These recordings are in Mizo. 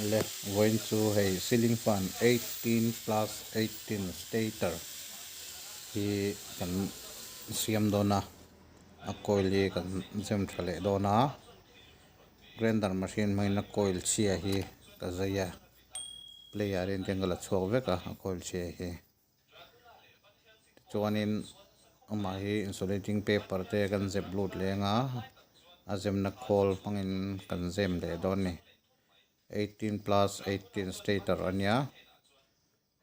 Le vawiin chu hei ceiling fan 18 plus 18 stator hi kan siam dawn a a coil hi kan zem tha leh dawn a grinder machine hmangin a coil chhia hi ka zai a player in te an ka la chhuak vek a a coil chhia hi. Tichuanin amah hi insulating paper te kan zep lut leng a a zemna khawl hmangin kan zem leh dawn a ni 18 plus 18 stator a nia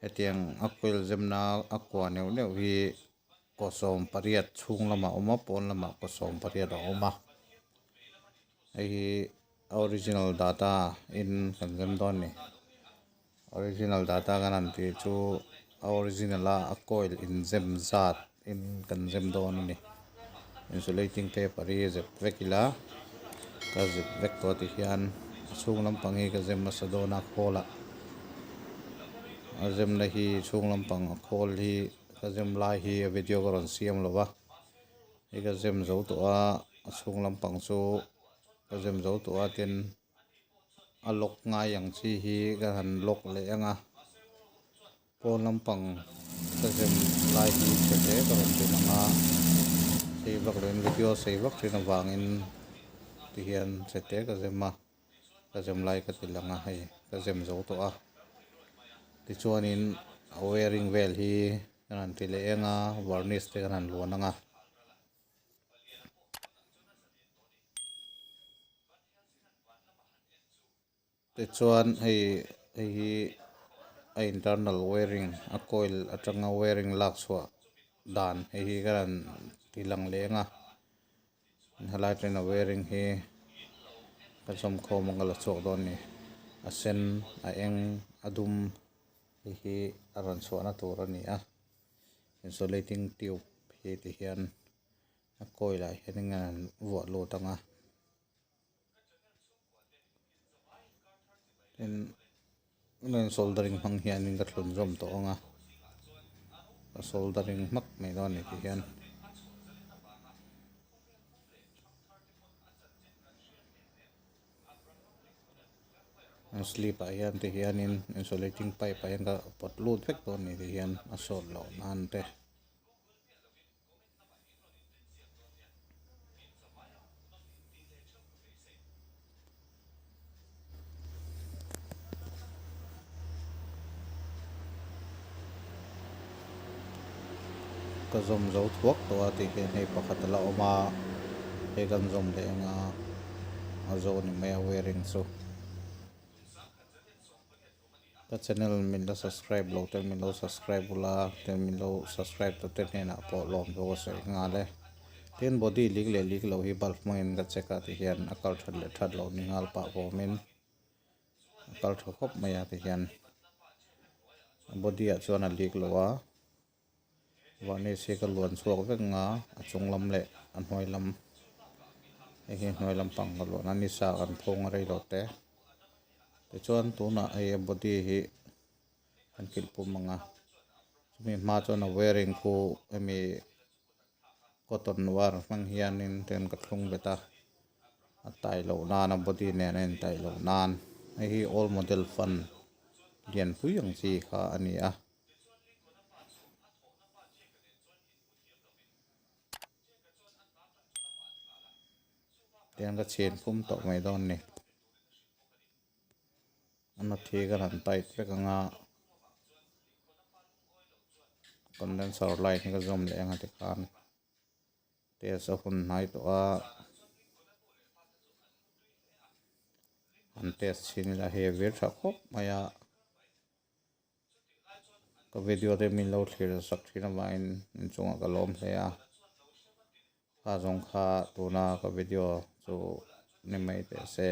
hetiang a coil zemna a kua neuh neuh hi kaw 18 chhung lamah a awm a pawn lamah kaw 18 a awm a hei hi a original data in kan zem dawn a ni. Original data kan han tih chu a original a a coil inzem zat in kan zem dawn a ni insulating paper hi zep vek ila ka zep vek tawh ti hian a chhung lampang hi ka zem nasa dawn a khawl ah a zemna hi chhung lampang a khawl hi ka zem lai hi a video ka rawn siam lo va hei ka zem zo tawh a a chhung lampang chu ka zem zo tawh a tin. A lock ngai ang chi hi ka han lock leh ang a pawn lampang ka zem lai hi chhe hle ka rawn tum ang a sei vak loin video sei vak thin avangin tihian chhe te ka zem a ka zem lai ka ti lang a hei ka zem zo tawh a tichuanin a wiring vel hi kan han ti leh eng a varnish te kan han luan ang a. Tichuan hei hei hi a internal wiring a coil atanga wiring lak chhuah dan hei hi ka rawn ti lang leh ang a helai atangin a wiring hi ka zawmkhawm ang ka la chhuak dawn a ni a sen a eng a dum hei hi a rawn chhuahna tur a ni a insulating tube hi ti hian a coil ah hian eng an vuah lut ang a tin soldering hmang hianin ka thlun zawm tawh ang a ka soldering hmak mai dawn a ni ti hian. An slip ah hian ti hianin insulating pipe ah hian ka pawt lut vek dawn a ni ti hian a sawt loh nan te. Ka zawm zo thuak tawh a tih hian hei pakhat a la awm a hei kan zawm leh anga a zo ni mai a wearing chu. Ka channel min la subscribe lo ten min lo subscribe ula ten min lo subscribe tu te hnenah pawh lawm chu ka sawi nghal e. Tin body lik leh lik lo hi bulb hmangin ka check a ti hian a kal that leh that loh ni nghal pah vawmin a kal tha khawp mai a ti hian a body ah chuan a lik lo a varnish hi ka luan chhuak vek ang a a chung lam leh a hnuai lam hei hi hnuai lampang ka luan a ni sa kan phawng a rei lo te tichuan tunah hei a body hi kan kilh pum ang a chumi hma chuan a wearing khu hemi cotton wire hmang hianin ten ka thlung bet a a tai loh nan a body nen a intaih loh nan hei hi old model fan lianpui ang chi kha a ni a. Tiang ka chhin pum tawh mai dawn ni. A nut hi ka han tight vek ang a condenser line hi ka zawm leh ang a tikhan test a hun hnai tawh a han test chhin ila hei a vir tha khawp mai a. Ka video te min lo thlir sak thin avangin inchungah ka lawm hle a kha zawng kha tuna ka video chu ni mai teh se.